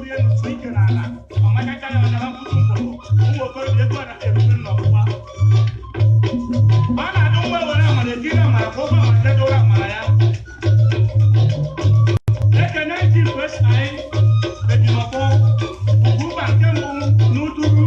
Tụrụ elu tụọ ike n'ala ọmachacha ya ọchara mkpụrụ mkpụrụ ụmụ okorobịa ego na erube n'ọgbụgba ọ na-adụ nwa were amara etiri amara ka ụgwọ amara dedoro amara ya. Ekene Chief S.I. Ejimọfọ Ugwumba nke mbụ n'Uturu,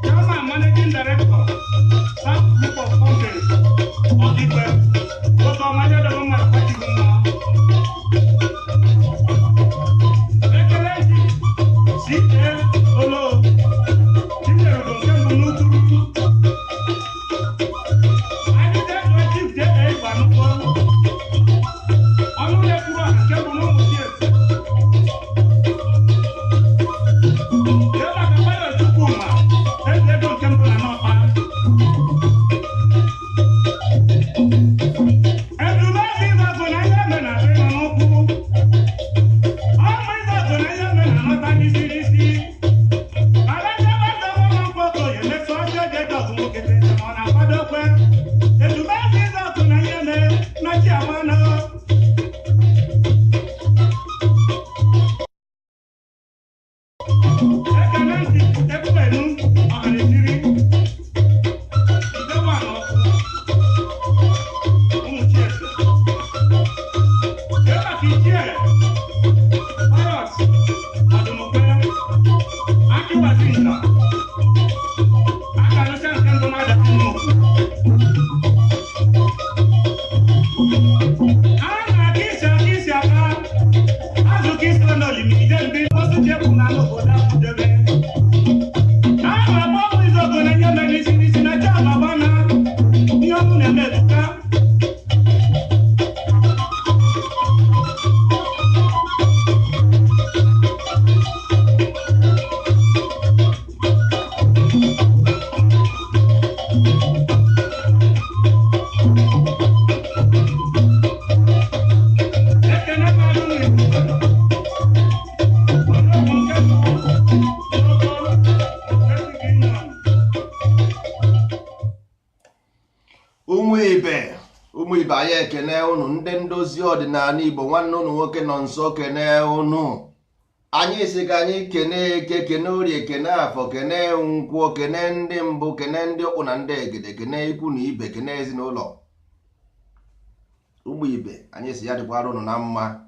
Chairman Managing Director, South Group of Companies, Ọkigwe, nwoke ọma jedoro mmadụ kwachighị mma. Ekele Chief C.A. Olo Chinyere nke mbụ n'Uturu. Anyị ga-edo Chief J.A. Igbanukwu, ọnụ na-ekwuru ọha nke mbụ n'ụmụ Chief. Kee maka Bayo Chukwuma, eze ego nke mbụ na Nọkpa. Ebube Ịzọgụ na ihe eme na adị nọ n'ụkwụ. Ọmụ Ịzọgụ na ihe eme na anọta n'isi n'isi. Alaka gbata nwa mkpọkọ ya emeso ọjọọ eji eji ọgụ nwoke tete ma ọ na-akwado kwe. Ebube Ịzọgụ na ihe eme na chi amanụ. Ekene ntị ekwubenu ọhanetiri. Idewa n'ọkụ. Ụmụ Chieze. Kee maka Ichie Pius Ọdụmụkwe, Akịwazinta, Akalụcha nke mbụ n'Adachi Nnukwu. A na-aka isi aka isi aka, azụ ka isi ọnụ olimiri ide ndị otu ji ekwu na obodo ahụ debe. A na-agba ọgwụ izogo na ihe mere n'isi n'isi na chi ababa na ihe ọnụ na-eme ebuka. Ekene mmadụ n'Igbo. Ọnụọgụ nke mbụ n'Oko Basic Union. Ụmụ ibe, ụmụ ibe, anyị ekene unu. Ndị ndozi ọdịnala Igbo, nwanne unu nwoke nọ nso kene unu. Anyị si ka anyị kene Eke, kene Orie, kene Afọ, kene Nkwọ, kene ndị mbụ, kene ndị ọkpụ na ndị egede, kene ikwu na ibe, kene ezinụlọ. Ụmụ ibe, anyị si ya dịkwara unu na mma.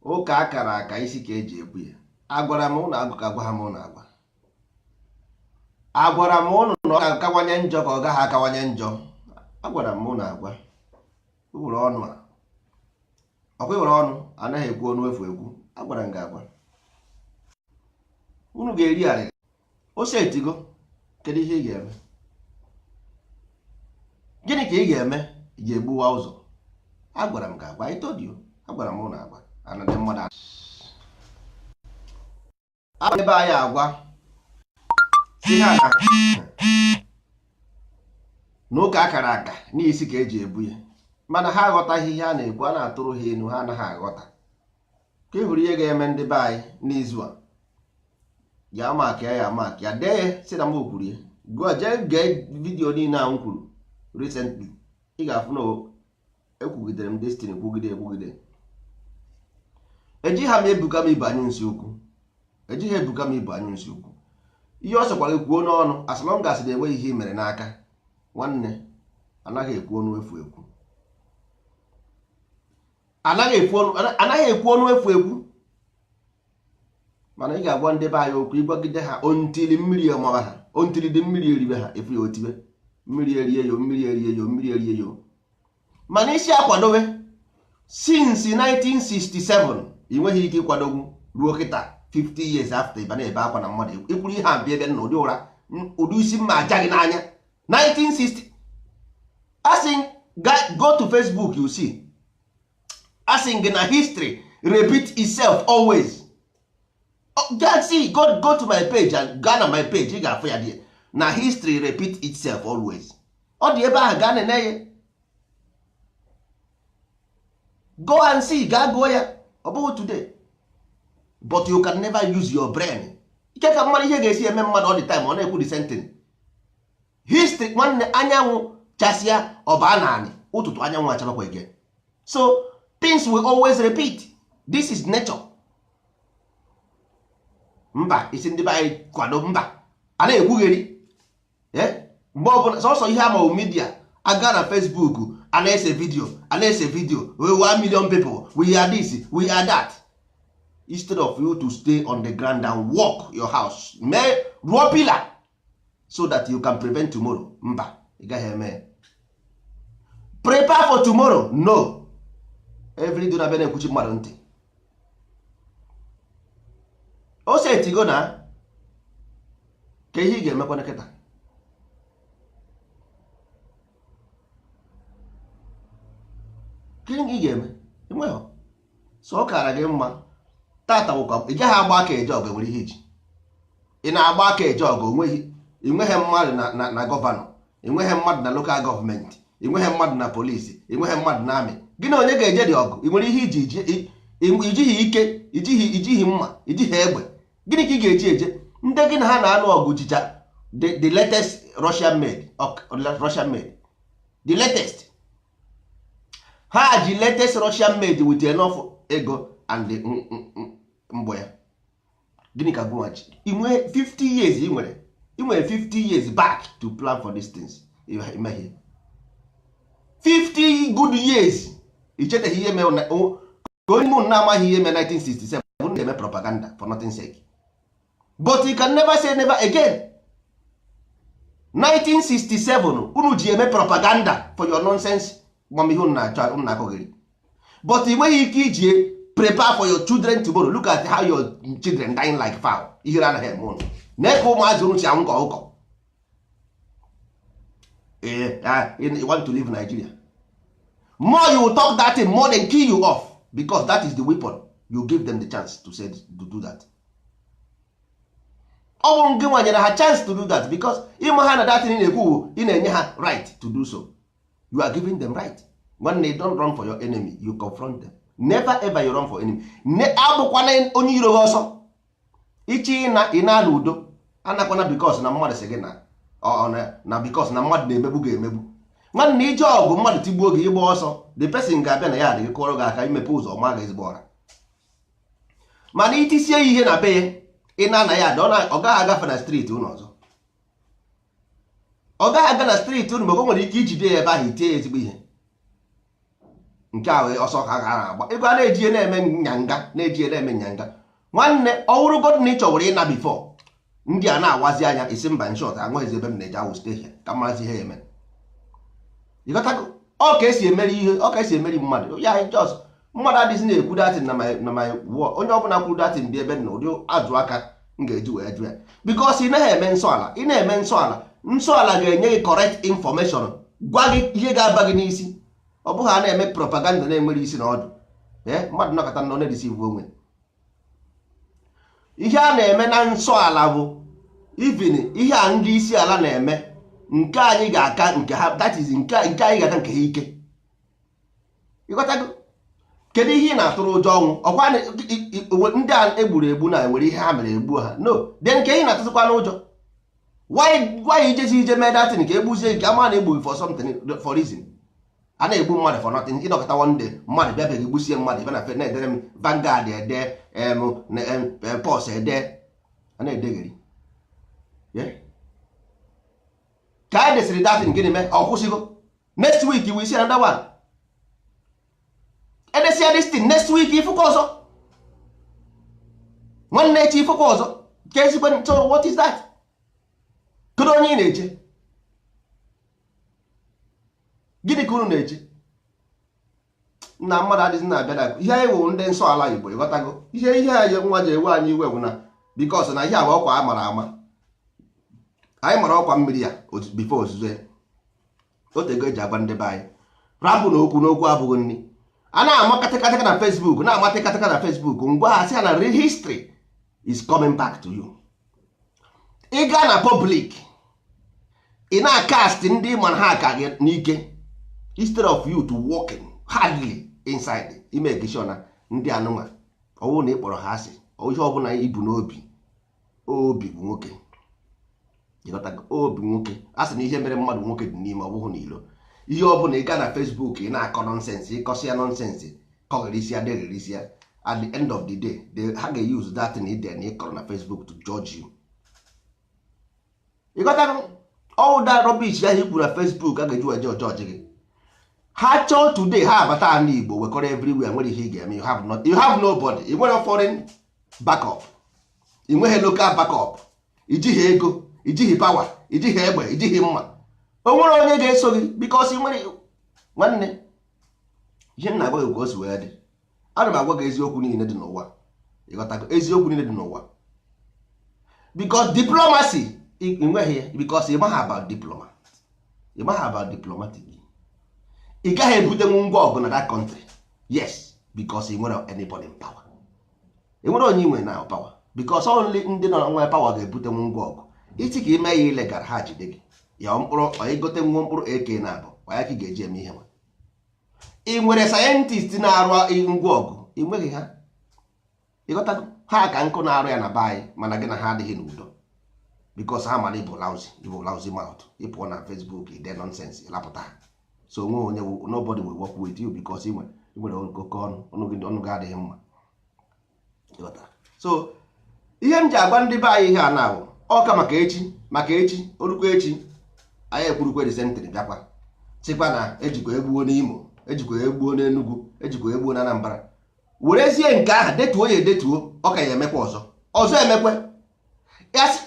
Ụka akara aka isi ka eji ebu ya. Agwara m unu agwa ka agwa ha m unu agwa. Agwara m unu na ọ ga-akawanye njọ ka ọ gaghị akawanye njọ. Agwara m unu agwa were ọnụ a ọkwa were ọnụ anaghị ekwu ọnụ efu ekwu. Agwara m gị agwa unu ga-eri arịrị ose etigo. Kedu ihe ị ga-eme? Gịnị ka ị ga-eme? Ị ga-egbuwa ụzọ. Agwara m gị agwa. I told you. Agwara m unu agwa ana ndị mmadụ agwa ebe anyị agwa ihe a na ụka akara aka n'isi ka eji ebu ya, mana ha aghọtaghị ihe a na-ekwu. A na-atụrụ ha inu, ha anaghị aghọta. Ka ị hụrụ ihe ga-eme ndị be anyị n'izu a, ya maka ya, ya maka ya dee ya, si na m kwuru ya. Gụọ, jee gee video niile ahụ m kwuru recently, ị ga-afụ na ekwugidere m destiny, kwugide ekwugide. Ejighị m ebuka m ibu anyụ nsi okwu, ejighị ebuka m ibu anyụ nsi okwu. Ihe ọ sọkwara kwuo n'ọnụ, as long as na enweghị ihe i mere n'aka. Nwanne, anaghị ekwu ọnụ efu ekwu, anaghị ekwu ọnụ, anaghị ekwu ọnụ efu ekwu. Mana ị ga-agwa ndị be anyị okwu, ịgwagide ha ontili mmiri ọmaba ha, ontili dị mmiri eribe ha, efu ya otibe mmiri erie yo, mmiri erie yo, mmiri erie yo. Mana isi akwadobe since 1967, ị nweghị ike ịkwadogwu ruo kịta, 50 years after, ịba na-ebe akwa na mmadụ ikwuru ihe a bịa bịa na ụdị ụra, ụdị isi mma aja gị n'anya. 1960, asị go to Facebook, you see. Asị gị na history repeat itself always. Oh, see, go to my page and gaa na my page, ị ga-afụ ya dị na history repeat itself always. Ọ dị ebe ahụ, gaa nene ya, go and see, gaa gụọ ya. Ọ bụghị today, but you can never use your brain. Ike ka mmadụ ihe ga-esi eme mmadụ all the time, ọ na-ekwu the same thing. History, nwanne, anyanwụ chasịa ọba naanị ụtụtụ, anyanwụ achabakwa again. So things will always repeat. This is nature. Mba, isi ndị be anyị kwado mba, a na-ekwugheri. Mgbe ọbụla sọsọ ihe ama media aga na Facebook, a na-ese video, a na-ese video, we 1 million people, we are this, we are that. Instead of you to stay on the ground and work your house, mee rụọ pillar so that you can prevent tomorrow. Mba, ị gaghị eme. Prepare for tomorrow. No, every day na-abịa na-ekwuchi mmadụ ntị. O setigo na ka ihe ị ga-emekwa kịta. Gịnị ka ị ga-eme? Enweghị. So ọ kara gị mma tata bụkwa ị gaghị agba aka eje ọgụ. Nwere ihe iji ị na-agba aka eje ọgụ, onweghị. Enweghị mmadụ na governor, enweghị mmadụ na local government, enweghị mmadụ na police, enweghị mmadụ na army. Gị na onye ga-eje dị ọgụ? Ị nwere ihe iji ijighị ike, ijighị mma, ijighị egbe. Gịnị ka ị ga-eji eje? Ndị gị na ha na-anụ ọgụ jicha the latest Russian made, Russian made, the latest. Ha ji latest Russian made with enough ego and the mgbọ ya. Gịnị ka gụnwa ji? Ị nwee 50 years, ị nwere 50 years back to plan for these things. Imehie 50 good years, icheteghị ihe mere ka onye mụ na-amaghị ihe mere 1967 na-eme propaganda for nothing sake. But you can never say never again. 1967 unu ji eme propaganda for your nonsense, gbamihe unu na-achọ, unu na-akọghịrị, but ị nweghị ike iji prepare for your children tomorrow. Look at how your children dying like fowl. Ihere anaghị eme unu na ka ụmụazị unu si anwụ ka ọkụkọ. You want to leave Nigeria. More you talk that thing, more they kill you off, because that is the weapon you give them, the chance to say to do that. Ọ bụ gị nwanyere ha chance to do that, because ịma ha na that thing na-ekwu, ị na-enye ha right to do so. You are giving them right. Nwanne, you don't run for your enemy, you confront them. Never ever you run for enemy. Abụkwana onye iro gị ọsọ. Ichi ịna ị na n'udo, anakwana because na mmadụ sị gị na na because na mmadụ na-emegbu gị emegbu. Nwanne, ije ọgụ, mmadụ tigbuo gị, ịgba ọsọ, the person ga-abịa na ya adịghị kụọrọ gị aka, imepe ụzọ ma gị ezigbo ọra. Mana itisie ya ihe na be ya, ị na-ana ya ada, ọ gaghị agafe na street unu ọzọ. Ọ gaghị aga na street unu, maka o nwere ike ijide ya ebe ahụ, itie ya ezigbo ihe. Nke a wee ọsọ ka a na-agba ego a na-eji na-eme nyanga, na-eji na-eme nyanga. Nwanne, ọ wụrụgodị na ị chọwara ịna before ndị a na-awazi anya isi mba nshọt, anweghịzi ebe m na-eje awụ stay ka marazi ihe ya eme. Ịghọtago? Ọ ka esi emeri ihe, ọ ka esi emeri mmadụ ya. Just mmadụ adịghị na-ekwu that thing na my word. Onye ọbụla kwuru that thing bi ebe na ụdị azụ aka m ga-eji wee jụ ya, because ị naghị eme nsọ ala. Ị na-eme nsọ ala, nsọ ala ga-enye gị correct information, gwa gị ihe ga-aba gị n'isi. Ọ bụghị a na-eme propaganda na-enwere isi na ọdụ. Ee, mmadụ nọkọta na ọ na-edeceive onwe. Ihe a na-eme na nsọ ala bụ even ihe a ndị isi ala na-eme, nke anyị ga-aka nke ha. That is, nke anyị ga-aka nke ha ike. Ịghọtago? Kedu ihe ị na-atụrụ ụjọ? Ọnwụ ọkwa ndị a egburu egbu na nwere ihe ha mere egbuo ha? No. Then nke ihe na-atụtụkwa n'ụjọ? Why ijezi ije mee that thing ka egbuzie nke ama na egbughị for something, for reason? A na-egbu mmadụ for nothing. Ịnọkọta one day, mmadụ bịabeghị gbusie mmadụ, bịa na fe na-edere m Vanguard, ede m pos, ede a na-edegheri ka a desịrị that thing. Gịnị mee? Ọ kwụsịgo. Next week we see another one. Edesia this thing, next week ifụkwa ọzọ, nwanne echi ifụkwa ọzọ. Ka ezigbo. So what is that? Kedu onye ị na-eche? Gịnị ka unu na-eche na mmadụ adịghị na-abịa na ihe anyị wụ ndị nsọ ala Igbo? Ịghọtago? Ihe anyị nwa ji ewe anyị iwe bụ na because na ihe a bụ ọkwa a mara ama. Anyị mara ọkwa mmiri ya before ozuzo ya. Otego eji agwa ndị be anyị rapụ na okwu n'okwu abụghị nri. A na-ama katakataka na Facebook, na-ama tịkataka na Facebook. Ngwa, ha sị ha na real history is coming back to you. Ị gaa na public, ị na-acast ndị ma ha ka gị n'ike, instead of you to working hardly inside ime sure na ndị anụnwa ọwụ na ị kpọrọ ha asị, ihe ọbụla ibu n'obi, obi bụ nwoke. Ịghọtago? Obi nwoke a sị na ihe mere mmadụ nwoke dị n'ime, ọ bụghị n'ilo. Ihe ọbụla ị gaa na Facebook, ị na-akọ nonsense, ịkọsị ya nonsense, kọghịrị isi ya, deghịrị isi ya. At the end of the day, they ha ga-use that thing ide na ịkọrọ na Facebook to judge you. You got all that rubbish ahụ i kwuru na Facebook a ga-eji wee judge gị. Ha chọọ today, ha abata ala Igbo wekọrọ everywhere, nwere ihe ị ga-eme. You have not, you have nobody. Ị nwere foreign backup, ị nweghị local backup, ijighị ego, ijighị power, ijighị egbe, ijighị mma. O nwere onye ga-eso gị because ị nwere nwanne. Ihe m na-agwa gị ka o si wee dị, ana m agwa gị eziokwu niile dị n'ụwa. Ịghọtago? Eziokwu niile dị n'ụwa, because diplomacy ị nweghị ya, because ị maghị about diplomat, ị maghị about diplomatic. Ị gaghị ebutenwu ngwa ọgụ na that country. Yes, because ị nwere anybody in power, ị nwere onye inwe na power, because only ndị nọ nwe power ga-ebutenwu ngwa ọgụ. Iti ka ime ya illegal, ha jide gị ya mkpụrụ igote nwa mkpụrụ AK na abụ ya ka ị ga-eji eme ihe nwa. Ị nwere scientist na-arụ ngwa ọgụ? Ị nweghị ha. Ịghọtago? Ha ka nkụ na-arụ ya na be anyị, mana gị na ha adịghị n'udo because ha mara ịbụ lousy, ịbụ lousy mouth. Ị pụọ na Facebook, ide nonsense, ịlapụta ha. So onwe onye, nobody will work with you because ị nwere oke ọnụ, ọnụ gị, ọnụ gị adịghị mma. Ịghọtara? So ihe m ji agwa ndị be anyị ihe a na-abụ ọka maka echi, maka echi orukwa echi, anyị ekwurukwe the same thing, bịakwa sịkwa na ejikwa egbuo n'Imo, ejikwa egbuo n'Enugu, ejikwa egbuo na Anambra. Werezie nke ahụ detuo ya edetuo, ọ ka ya emekwa ọzọ, ọzọ emekwe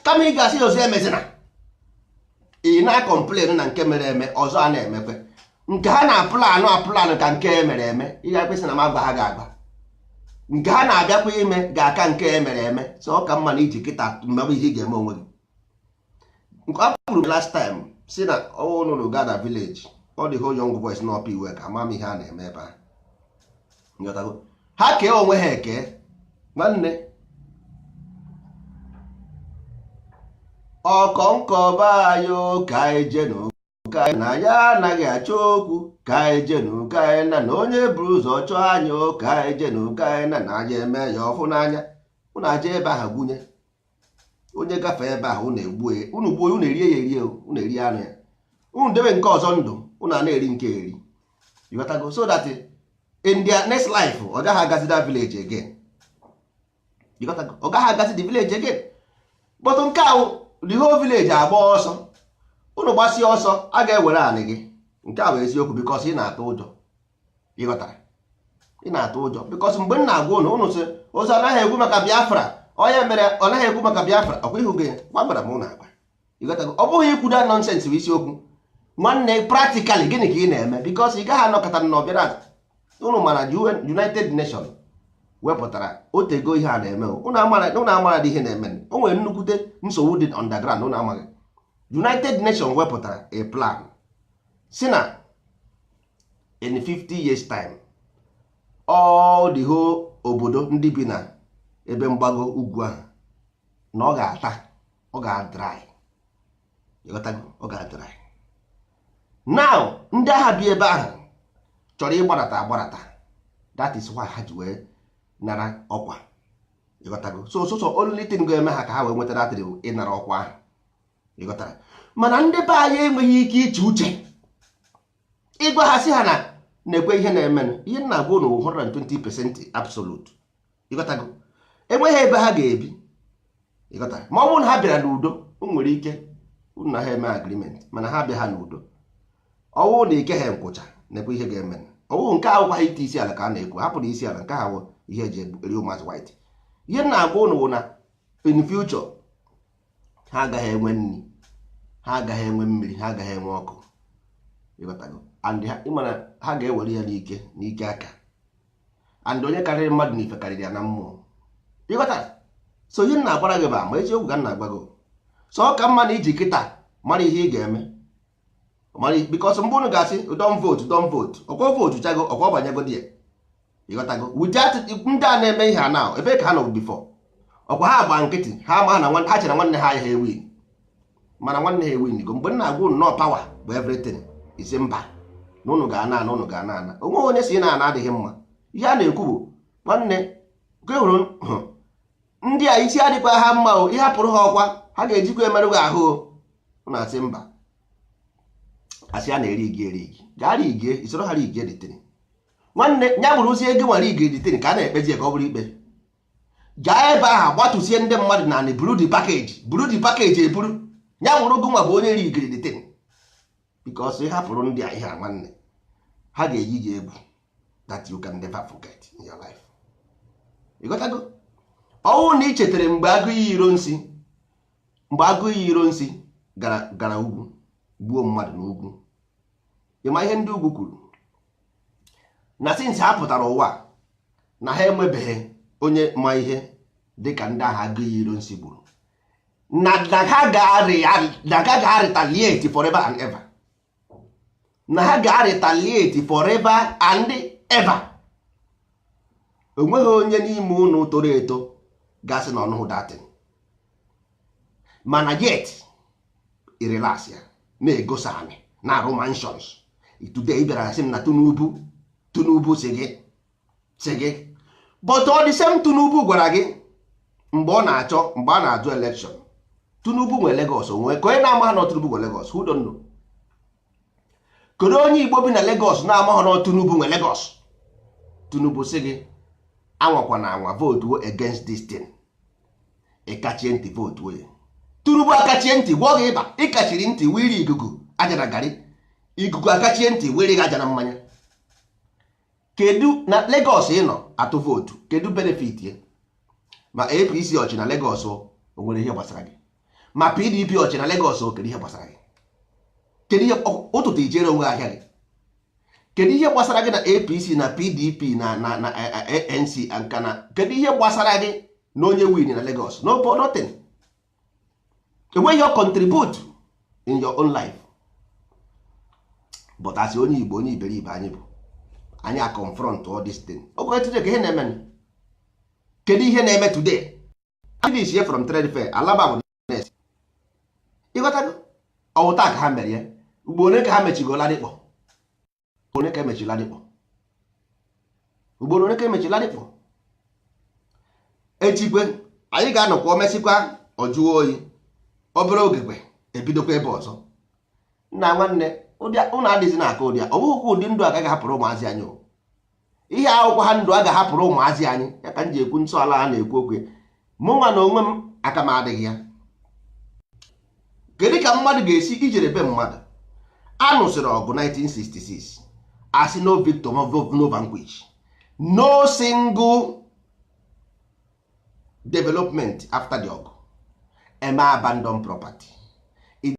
kama ị ga-asị ya ọzọ emezina. Ị na-acomplain na nke mere eme, ọzọ a na-emekwe nke ha na-aplanụ aplanụ ka nke emere eme. Ị ga-ekwesị na m agwa ha ga-agba nke ha na-abịakwa ime ga-aka nke emere eme. So ọ ka mma na iji kịta mmebe ihe ị ga-eme onwe gị. Nke a kwuru last time si na ọnụnụ gaa na village, ọ dị whole young boys n'ọpa iwe ka ama m ihe a na-eme ebe a. Nghọtago? Ha kee onwe ha eke, nwanne. Ọkọ nkọba anyị ka anyị jenu ka anyị na ya anaghị achọ okwu, ka anyị jenu ka anyị na na onye buru ụzọ chọọ anyị, ka anyị jenu ka anyị na na anyị eme ya ọfụ n'anya. Unu aja ebe ahụ gwunye onye gafee ebe ahụ, unu egbuo ya, unu gbuo ya, unu erie ya erie, unu erie anụ ya, unu debe nke ọzọ ndụ, unu a na-eri nke eri. You so that in their next life, ọ gaghị agazi that village again. Ọ gaghị agazi the village again. But nke ahụ, the whole village agba ọsọ, unu gbasie ọsọ, a ga-ewere anị gị. Nke a bụ eziokwu, because ị na-atụ ụjọ. Ịghọtara? Ị na-atụ ụjọ because mgbe m na-agwa unu, unu sị ụzọ anaghị ekwu maka Biafra. Onye mere ọ naghị ekwu maka Biafra, ọkwa ihu gị gwa gwara m unu agwa. Ịghọtago? Ọ bụghị ikwu that nonsense bụ isiokwu, nwanne. Practically, gịnị ka ị na-eme? Because ị gaghị anọkọta na ọbịara. Unu mana United Nation wepụtara otego ihe a na-eme. Unu amara dị ihe na-eme. O nwere nnukwute nsogbu dị underground unu amaghị. United Nation wepụtara a plan si na in 50 years time, all the whole obodo ndị bi na ebe mgbago ugwu ahụ na ọ ga-ata, ọ ga-adry. Ịghọtago? Ọ ga-adry. Now ndị agha bi ebe ahụ chọrọ ịgbarata agbarata. That is why ha ji wee nara ọkwa. Ịghọtago? So only thing ga-eme ha ka ha wee nweta datịrị bụ ịnara ọkwa ahụ. Ịghọtara? Mana ndị be anyị enweghị ike iche uche ịgwa ha, sị ha na na-ekwe ihe na-emenụ. Ihe m na-agwa unu 120% absolute. Ịghọtago? Enweghị ebe ha ga-ebi. Ịghọtara? Ma ọ bụrụ na ha bịara n'udo, o nwere ike unu na ha eme agreement, mana ha bịa ha n'udo, ọwụ na ike ha nkwụcha, na-ekwe ihe ga-eme. Ọwụ nke ahụkwa ha ite isi ala ka a na-ekwu, hapụ na isi ala nke ahụ ihe eji eri ụmụazị white. Ihe m na-agwa unu bụ na in future, ha agaghị enwe nri, ha agaghị enwe mmiri, ha agaghị enwe ọkụ. Ịghọtago? And ha ịmara ha ga-ewere ya n'ike n'ike aka, and onye karịrị mmadụ n'ife karịrị ya na mmụọ. Ịghọtara? So ihe m na-agbara gị bụ ama eziokwu ka m na-agwa gị. So ọ ka mma na iji kịta mara ihe ị ga-eme mara, because mgbe unu ga-asị don vote, don vote, ọkwa vote chago, ọkwa ọbanyego di ya. Ịghọtago? Without ndị a na-eme ihe a now, ebe ka ha nọ before? Ọkwa ha gba nkịtị, ha ma na ha chere nwanne ha agaghị ewin, mana nwanne ha ewin go. Mgbe m na-agwa unu nọọ power bụ everything, isi mba na unu ga-ana ana, unu ga-ana ana. Onwe onye si na ana adịghị mma. Ihe a na-ekwu bụ, nwanne, nke hụrụ ndị a isi adịkwa ha mma o, ịhapụrụ ha ọkwa, ha ga-ejikwa emerụ gị ahụ o. Unu asị mba, asị a na-eri igi eri igi, gaa rigie, isoro ha rigie dịtịrị. Nwanne ya bụrụzie ego nwere igeditin ka a na-ekpezi ya ka ọ bụrụ ikpe. Gaa ebe ahụ gbatụsie ndị mmadụ na anị, buru the package, buru the package eburu ya nwụrụ. Gị nwa bụ onye ri igeditin, because ị hapụrụ ndị a ihe a, nwanne, ha ga-eyi gị egwu that you can never forget in your life. Ịghọtago? Ọnwụ na ị chetara mgbe Agụiyi Ironsi, mgbe Agụiyi Ironsi gara ugwu gbuo mmadụ n'ugwu, ịma ihe ndị ugwu kwuru? Na since ha pụtara ụwa na ha enwebeghị onye ma ihe dịka ndị agha Agụiyi Ironsi gburu, na ha ga-retaliate forever and ever, na ha ga-retaliate forever and ever. Onweghị onye n'ime unu toro eto gasị na ọnụhụ datin, mana yet irelax ya na-egosi anyị na-arụ mansions. Today ị bịara sị m na Tinubu, Tinubu si gị, si gị, but all the same Tinubu gwara gị mgbe ọ na-achọ, mgbe a na-ajụ election, Tinubu nwe Lagos onwe ka onye na-amaghị na Tinubu nwe Lagos. Who don't know? Kedu onye Igbo bi na Lagos na-amaghị na Tinubu nwe Lagos? Tinubu sị gị anwakwa na anwa vote against this thing. Ịkachie ntị vote ya. Tinubu akachie ntị gwọ gị ịba, ịkachiri ntị wiri ikuku aja na garị, ikuku akachie ntị wiri gị aja na mmanya. Kedu na Lagos ị nọ atụ vote? Kedu benefit ya? Ma APC ọchị na Lagos, o nwere ihe gbasara gị? Ma PDP ọchị na Lagos, o kedu ihe gbasara gị? Kedu ihe ụtụtụ ijere onwe ahịa gị? Kedu ihe gbasara gị na APC na PDP na ANC nka na? Kedu ihe gbasara gị na onye win na Lagos? No, nothing. Enweghị ihe contribute in your own life. But as onye Igbo, onye iberibe anyị bụ, anyị a confront all this thing. Oge today ka ihe na-eme, kedu ihe na-eme today? Finish here from trade fair, Alaba bụ next. Ịghọtago? Ọwụta ka ha mere ya. Ugbo ole ka ha mechigo Ladipo? One ka emechi Ladipo? Ugboro ole ka emechi Ladipo? Echikwe anyị ga-anọkwa, omesịkwa ọjụọ oyi obere oge kwe ebidokwa ebe ọzọ. Nna, nwanne, ụnụ adịghịzi na-aka ụdị a. Ọ bụghịkwa ụdị ndụ a gaghị hapụrụ ụmụazị anyị o. Ihe akwụkwọ ha ndụ a ga-ahapụrụ ụmụazị anyị ya ka m ji ekwu nsọ ala a na-ekwu okwu. Mụ nwa na onwe m aka m adịghị ya. Kedu ka mmadụ ga-esi ijere be mmadụ a nụsịrị ọgụ 1966, asị no victor, no vanquish, no single development after the ọgụ eme, abandon property?